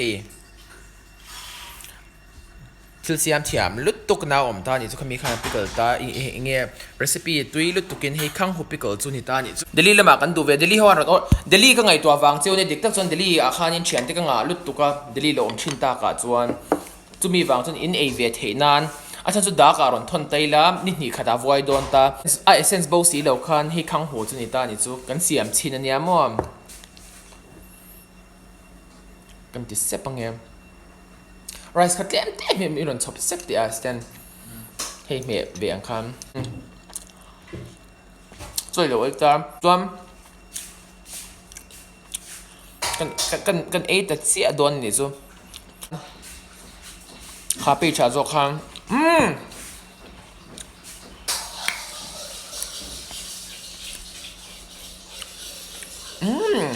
Hei thil siam thiam lutuk na awm ta a nih chu khami khan pickle ta eng nge recipe tui lutuk in hei khang hu pickle chu ni ta a nih chu. Delhi lamah kan duh ve Delhi ho an rawn aw Delhi ka ngaihtuah vang chiu ania dik tak chuan Delhi ah khanin thian te ka ngah lutuk a Delhi lo awm thin tak ah chuan chumi vang chuan in ei ve theih nan a chhan chu dak ah rawn thawn ta ila ni hnih khat ah vuai dawn ta a essence bo si lo khan hei khang hu chu ni ta a nih chu kan siam chhin ania maw. Kan ti sep ange. Rice kha tlem tlem hi i rawn chhawp sep tih a stand hei hmeh ve ang khan chawi lo ei ta chuan kan kan kan ei ta chiah dawn a nih chu kha page ah zawk khan umm. Umm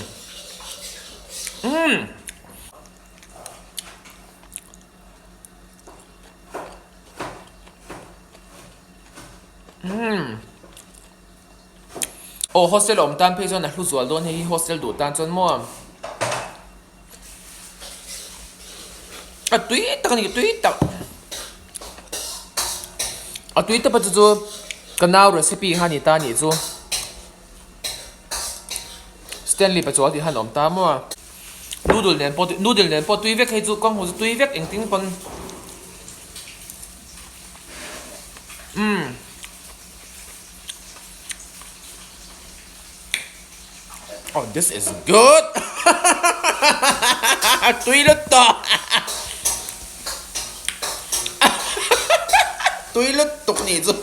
umm umm aw hostel a awm tan phei chuan a hlu zual dawn hei hi hostel duh tan chuan maw a tui tak a ni tui tak a tui tawp a chu chu ka nau recipe kha a ni ta a nih chu. Stanley pachual tih khan a awm ta maw? Noodle nen pawh noodle nen pawh tui vek hei chu kawng hmu chu tui vek engtin pawn umm Oh this is good tui lutuk tui lutuk nih chu.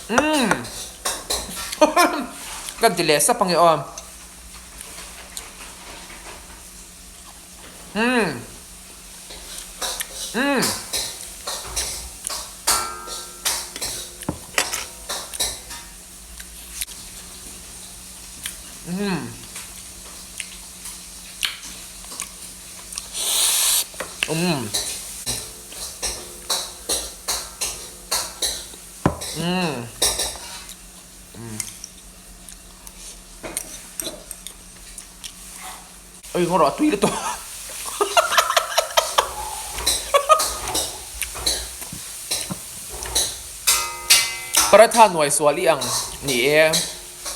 Umm kan ti leh sap ange aw umm umm umm umm. Umm umm oi ngaw rawh a tui lutuk paratha nuai sual i ang ni e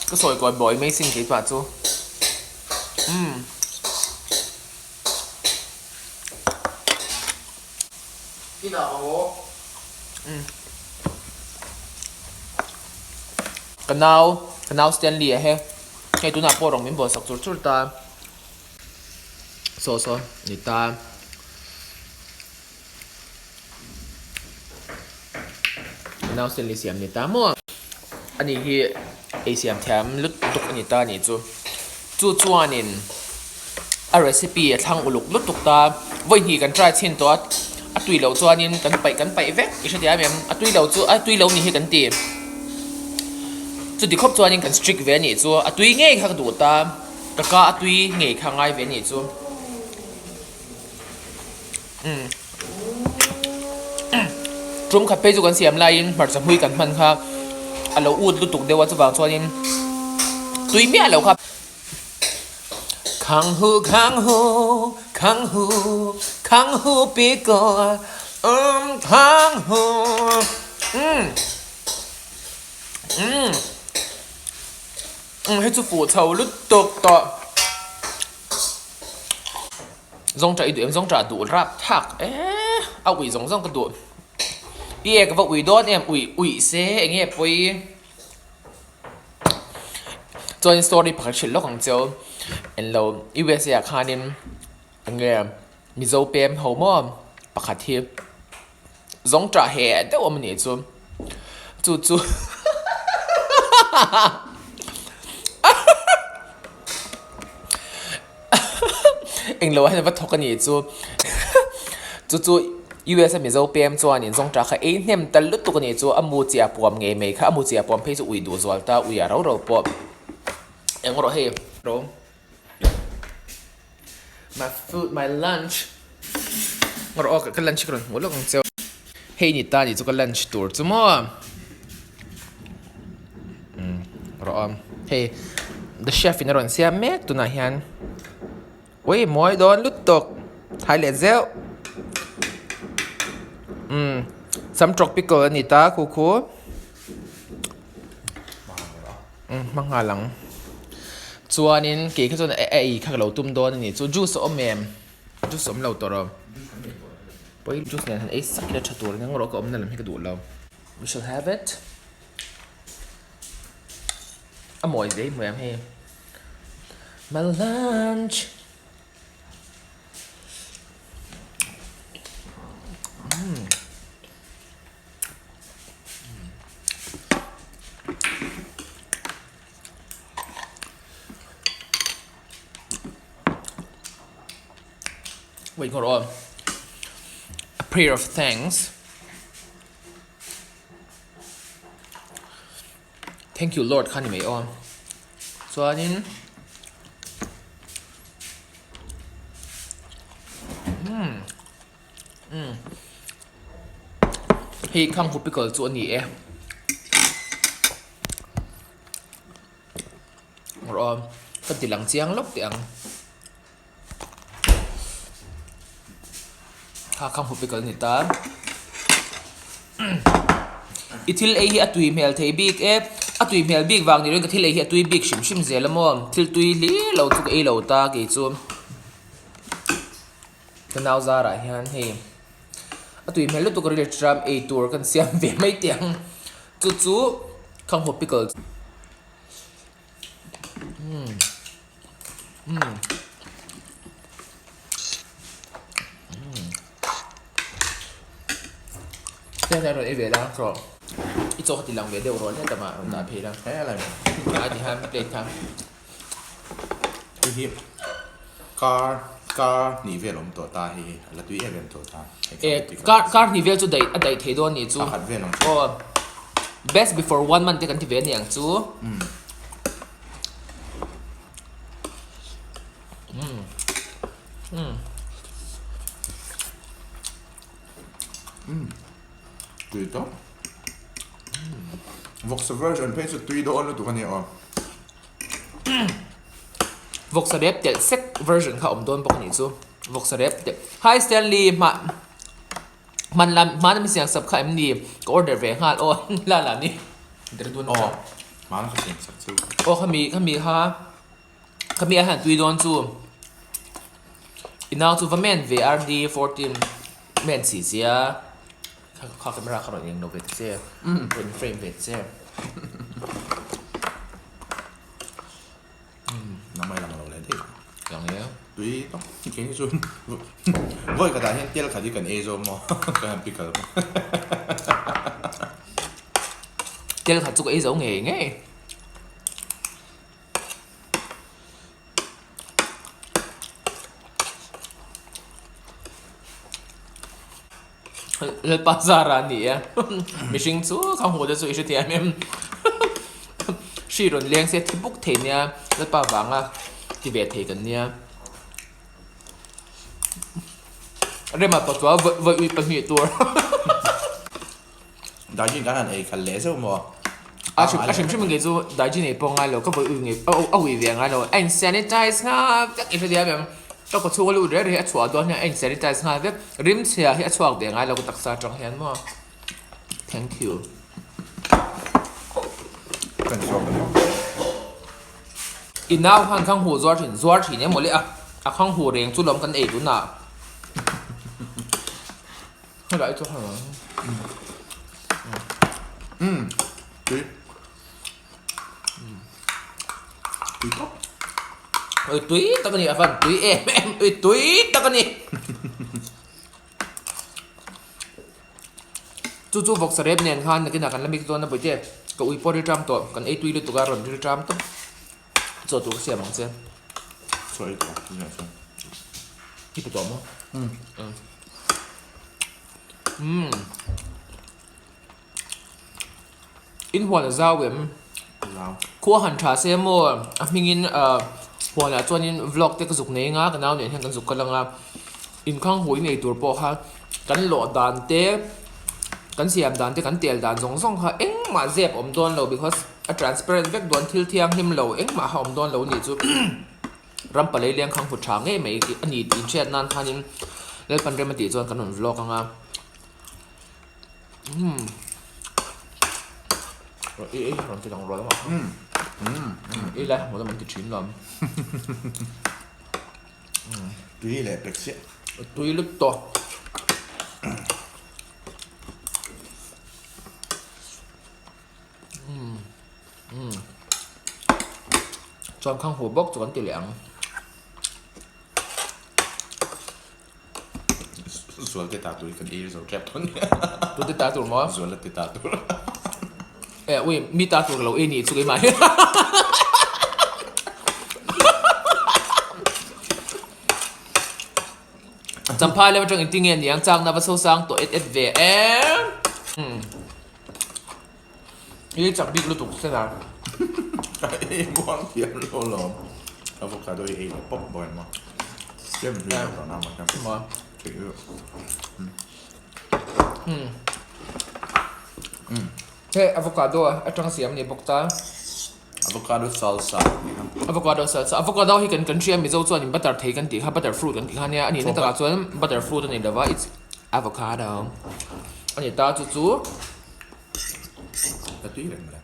ka sawi kawi bawi mai sin keipah chu umm. Ka nau, ka nau Stanley a he, hei tunah pawh rawng min bawl sak chur chur ta, saw saw ni ta. Ka nau Stanley siam ni ta maw? Ani hi ei siam thiam lutuk a ni ta a nih chu. Chu chuanin a recipe a thlang uluk lutuk ta. Vawi hnih kan try chhin tawh a, a tui loh chuanin kan paih kan paih vek i hre thiam em? A tui lo chu a tui lo ni hi kan ti. Chuti khawp chuanin kan strict ve a nih chu. A tui ngei kha ka duh ta, ka ka a tui ngei kha a ngai ve a nih chu. Tum khat phei chu kan siam laiin hmarcha hmui kan hman kha a lo ut lutuk deuh a chuvang chuanin tui miah lo kha. Khang hu khang hu khang hu khang hu pi ko um khang hu um um um hei chu fuh chho lutuk tawh. Zawng tah i duh em? Zawng tah duh rap thak e a ui zawng zawng ka duh. I e ka va ui dawn em? Ui ui se eng nge pawi? Chuan story pakhat hrilh lawk ang cheu. Englo USA ah khanin eng nge Mizo pem ho maw pakhat hi zawng tah heh deuh awm a nih chu. Chu chu Englo ah hian va thawk a nih chu chu chu US a Mizo pem chuanin zawngṭah kha ei hnem ta lutuk a nih chu a mu chiah puam ngei mai kha a mu chiah puam phei chu ui duh zual ta ui a ro ro pawh eng rawh hei ro my food my lunch rawh aw ka lunch ka rawn hmuh lawk ang cheu hei ni ta nih chu ka lunch tur chu maw rawh aw hei the chef in a rawn siam mek tunah hian. Ui mawi dawn lutuk thai leh zeuh umm sam tropical a ni ta khu khu umm hma nghal ang chuanin kei kha chuan a ei kha ka lo tum dawn a ni chu juice a awm em juice a awm lo tawh rawh pawi juice nen han ei sak ila tha tur eng erawh ka awmna lam hi ka duh lo we shall have it a mawi zei hmuh em hei. My lunch. Mm. Wait, hold on. A prayer of thanks. Thank you Lord kha ni mai aw. Chuanin umm umm hei khanghu pickle chu a ni e. Rawh aw ka ti lang chiang lawk teh ang. Kha khanghu pickle a ni ta. I thil ei hi a tui hmel thei bik e. A tui hmel bik vang ni loin ka thil ei hi a tui bik hrim hrim zel a maw. Thil tui hlir lo chu ka ei lo ta kei chu. Ka nau zarah hian hei a tui hmel lutuk a rilru tram ei tur kan siam ve mai teh ang. Chu chu khanghu pickle. Umm umm umm Heng hian rawn ei ve la rawh i chaw kha ti lang ve deuh rawh hle tamah rawn dah phei la He lai a ti khan plate kha Hei hi car car hnih vel awm tawh ta hei hi a la tui em em tawh ta E car car hnih vel chu daih a daih thei dawn nih chu Pakhat vel ang aw Best before one month te kan ti ve aniang chu. Umm. Umm. Umm. Tui tawp. Vawksa version phei chu tui dawn lutuk a nia aw. Vawksa rep telh sek version kha awm dawn bawk a nih chu. Vawksa rep telh. Hi Stanley hmah. Hman lam hman a mi siam sak kha em ni? Ka order ve nghal aw la la ni. Dehradun Aw hman ka siam sak chu. Aw khami khami kha khami a han tui dawn chu i nau chu va men ve RD 14 men si sia kha camera kha rawn eng lo ve ta che rawn frame ve ta che. Nang mai lang lo leh daih. Lang e. Tui tawk kei hi chu vawi khatah hian tel khat hi kan ei zawm maw ka han pickle maw. Tel khat chu ka ei zo ngei ngei. Lalpa zara a ni e. Mihring chu ka hmuh te chu i hrethiam em. Hri rawn leng se thi buk thei nia Lalpa vanga ti ve thei kan nia. Rema pachuah vawi ui pahnih tur. Daijin kan han ei khalh leh zeuh maw? A hrim a hrim hrim ngei chu daijin ei pawh ngai lo ka vawi ui ngei a ui ve ngai lo a in sanitize nghal vek i hrethiam em ka kaw chhung a lut reh reh hi a chhuah dawn hian a in sanitize nghal vek rim chhia hi a chhuak ve ngai lo ka taksa atang hian maw thank you. Kan chhuak a ni. I nau khan khang hu zuar thin zuar thin em mawle a a khang hu reng chu lawm kan ei tunah. Helai chu hang ang. Umm. Tui. Tui tawp. Ui tui tak a ni a van tui em em ui tui tak a ni. Chu chu vawksa rep nen khan nakinah kan la mix dawn a bawihte ka ui pawh rilṭam tawh kan ei tui lutuk a rawn rilṭam tawp chaw tur ka siam ang che. Chaw ei tawh ang che. I pe tawh maw? Umm. Umm. In huan a zau em? Zau. Khua han tha se maw? A hmingin ah huanah chuanin vlog te ka zuk nei anga ka nau nen hian kan zuk kal anga inkhang hui nei tur pawh kha kan lawh dan te kan siam dan te kan tel dan zawng zawng kha engmah zep awm dawn lo because a transparent vek dawn thil thianghlim lo engmah kha awm dawn lo nih chu. Ram palei leng khang hu tha ngei mai a ni tih inhriat nan khanin Lalpan rem a tih chuan kan rawn vlog anga. Umm. I ei rawn ti dang rual anga. Umm. Ei lai hmuh lam an ti thin lawm. Tui leh pek chiah. Tui lut tawh. Chuan khang hu bawk chu kan ti leh ang. Zual te ta tur hi kan ei zo tep thawn. Tu te ta tur maw? Zual te ta tur. E ui mi ta tur lo ei ni chu keimah hi. Champhai lam atang inti nge niang chakna va sosang tawh et et ve em. I chak bik lutuk se na. Ka ei muang thiam lo lawm. Avocado hi ei leh pawp bawk em a. Tlem hlui lo tawh na mah hian. Maw. Theih lutuk. Hei avocado atang siam ni bawk ta. Avocado salsa tih kha. Avocado salsa. Avocado hi kan kan hria Mizo chuan in butter thei kan tih kha butter fruit kan tih kha nia. A nihna takah chuan butter fruit a ni lova it's avocado a ni ta chu chu. Ka tui reng le.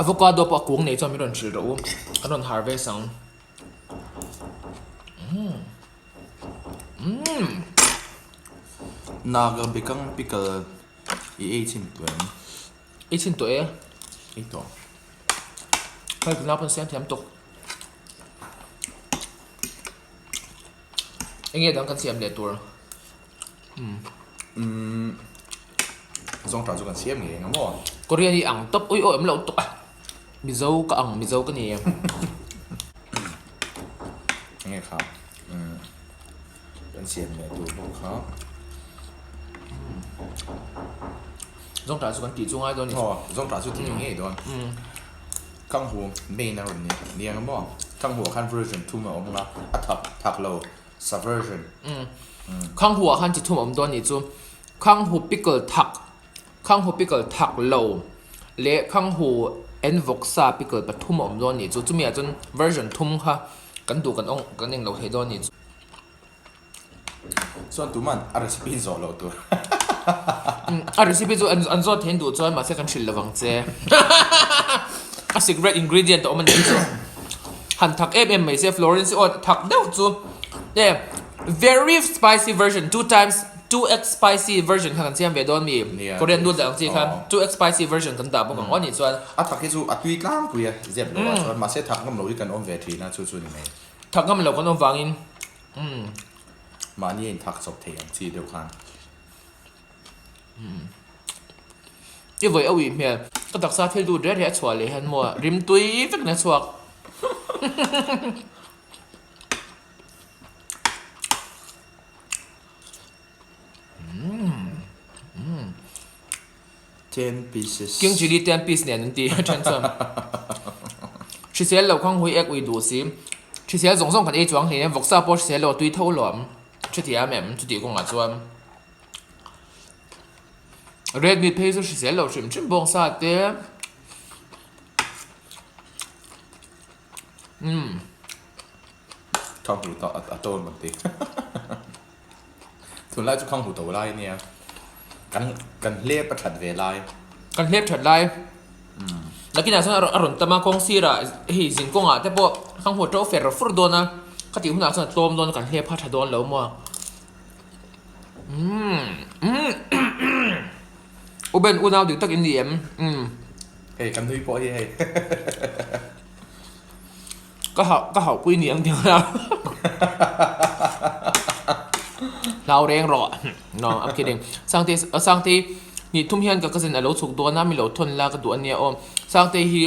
Avocado pawh a kung nei chuan min rawn hrilh rawh u. Kan rawn harvest ang. Naga bekang pickle i ei chhin tawh em? Ei chhin tawh e. Ei tawh. Hei tunah pawn siam thiam tawk. Enge dang kan siam leh tur? Umm zawng tah chu kan siam ngei ang maw? Korean hi ang tawp ui awi awm loh tawk a. Mizo ka ang Mizo ka ni. Enge kha umm kan siam leh tur bawk kha. Zawng tah chu kan tih chu ngai dawn ni. Aw zawng tah chu tih ngei dawn. Kanghu main a rawn ni ni ang maw? Kanghu ah khan version thum a awm a, a thak thak lo sa version. Kanghu ah khan chi thum a awm dawn ni chu Kanghu pickle thak, Kanghu pickle thak lo leh Kanghu en vawk sa pickle pathum a awm dawn ni chu chumi ah chuan version thum kha kan duh kan awng kan eng lo thei dawn ni chu. Chuan tuman a recipe in zawh loh tur. A recipe chu an zawt thein duh chuan mahse kan hrilh lovang che. A secret ingredient a awm a nih chu. Han thak em em mai se Florence aw thak deuh chu e very spicy version 2 times 2x spicy version kha kan siam ve dawn mi Korean noodle ang chi kha 2x spicy version kan dah bawk ang aw nih chuan. A thak hi chu a tui tlangpui a zep lo ah chuan mahse thak ngam lo hi kan awm ve thin a chu chu ni mai. Thak ngam lo kan awm vangin Mahni a inthak chawp thei ang chi deuh khan. I vawi a uih hmel. Ka taksa thil dut reh reh a chhuah leh hian maw rimtui vek in a chhuak. 10 pieces. King chili 10 piece nen an ti a then chuan. Hrisel lo khang hui ek ui duh si. Hrisel zawng zawng kan ei chuang hle. Vawksa pawh hrisel lo tui tho lawm. Hrethiam em chuti kawngah chuan. Red meat phei chu hrisel lo hrim hrim bawngsa te. Umm. Khang hu tawh a tawn kan ti. Tunlai chu khang hu to lai ania. Kan kan hlep a that ve lai. Kan hlep that lai. Nakinah chuan a rawn tam a kawng sirah hei zin kawngah te pawh khang hu a to fer fur dawn a. Khatih hunah chuan a tlawm dawn a kan hlep kha tha dawn lo maw. Umm. U Ben unau dik tak in ni em? Umm. Hei kan nui pawh hi hei. Ka hauh ka hauh pui ni ang ti ang Hlau reng rawh. No, I'm kidding. Sangte Sangte ni thum hian ka cousin alo chhuk dawn a mi lo thawn la ka duh ania aw. Sangte hi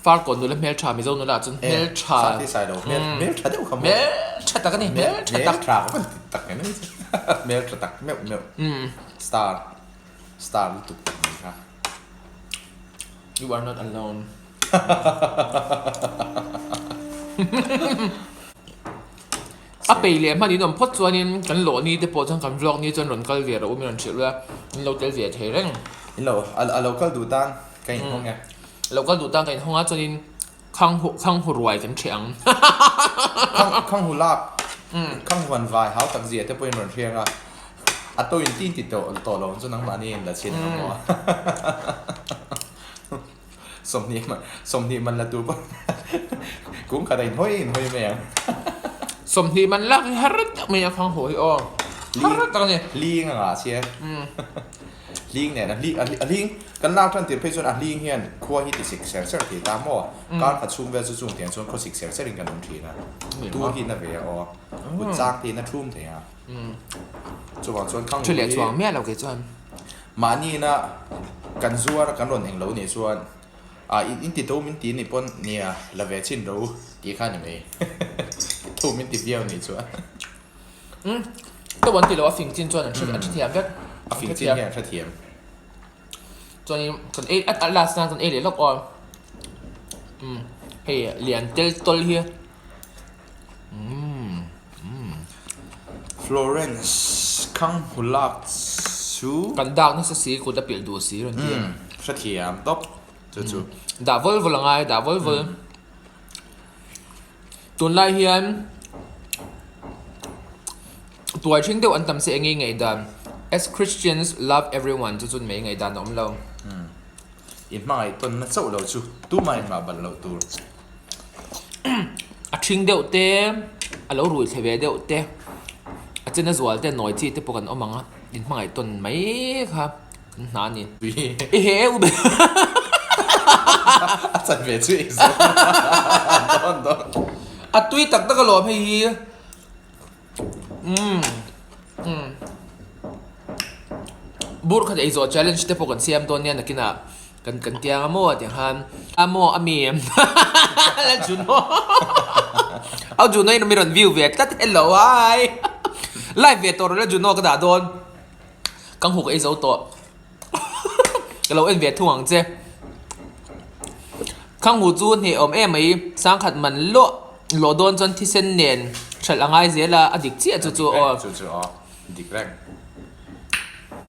Farkawn nula hmel tha Mizo nula ah chuan hmel tha. Sangte sai lo hmel hmel tha deuh kha maw. Hmel tha tak ani hmel tha tak. Hmel tha ka van ti tak em hmel tha tak meuh meuh. Star star lutuk tak mai kha. You are not alone. A pei leh hman in awm phawt chuanin kan lawh ni te pawh chuan kan vlog ni chuan rawn kal ve rawh u min rawn hrilh ula in lo tel ve thei reng. In lo a lo kal duh tan ka inhawng e. Lo kal duh tan ka inhawng a chuanin khang hu khang hu ruai kan hreh ang. Khang khang hu lak khang huan vai hau tak zia te pawhin rawn hriang a, a to in tin ti tawh tawh lo ang chu nangmahni in la chhin ang maw. 20 man 20 man la tur pawh kung khat a in hawi in hawi mai ang. 20 man lak hi har tak mai a khang haw hi aw. Har tak a ni. Ling a ngah sia. Hling nen a hling a hling kan lak tan tir phei chuan a hling hian khua hi ti sik ser ser thei ta maw kar khat chhung vel chu chung tiang chuan khaw sik ser ser in kan awm thin a tur hi na ve a aw kut chang te in a thum thei a chuvang chuan khang Thu leh chuang miah lo kei chuan. Mahni ina kan zuar a kan rawn eng lo nih chuan a in ti tho min ti nih pawn nia la ve chin ro tih kha ni mai tho min ti viau nih chuan. Umm to an ti lo a fing chin chuan an hre an hrethiam vek. A fing chin hian an hrethiam. Chuanin kan ei a last nan kan ei leh lawk aw. Umm hei lian tel tawl hi. Umm umm. Florence khang hmu lak chu. Kan dak nasa si kut a pilh duh si rawn ti. Umm hrethiam tawp chu chu. Dah vawl vawl a ngai dah vawl vawl. Tunlai hian tuai hring deuh an tam si eng nge ngaihdan as Christians love everyone chu chun mai ngaihdan a awm lo. I hmangaih tawnna chauh lo chu tumah in mah ban loh tur. A hring deuh te, a lo rui thle ve deuh te, a chena zual te nawi chi te pawh kan awm ang a, in hmangaih tawn mai kha. Kan hna ni. I he u be. A chan ve chu i zo. Dawn dawn. A tui tak tak alawm hei hi. Umm. Umm. Bur khat ei zawh challenge te pawh kan siam dawn nia nakinah kan kan tiang a maw tiang khan a maw a mi la Juno. Au Juno in mi rawn view ve tlat hello hi. Live ve tawh rawh la Juno ka dah dawn. Ka hmu ka ei zo tawh. Ka lo en ve thung ang che. Khanghu chu hneh awm em mai sangkhat man lawh lawh dawn chuan thisen nen hralh a ngai zel a, a dik chiah chu chu aw. Chu chu aw, dik reng.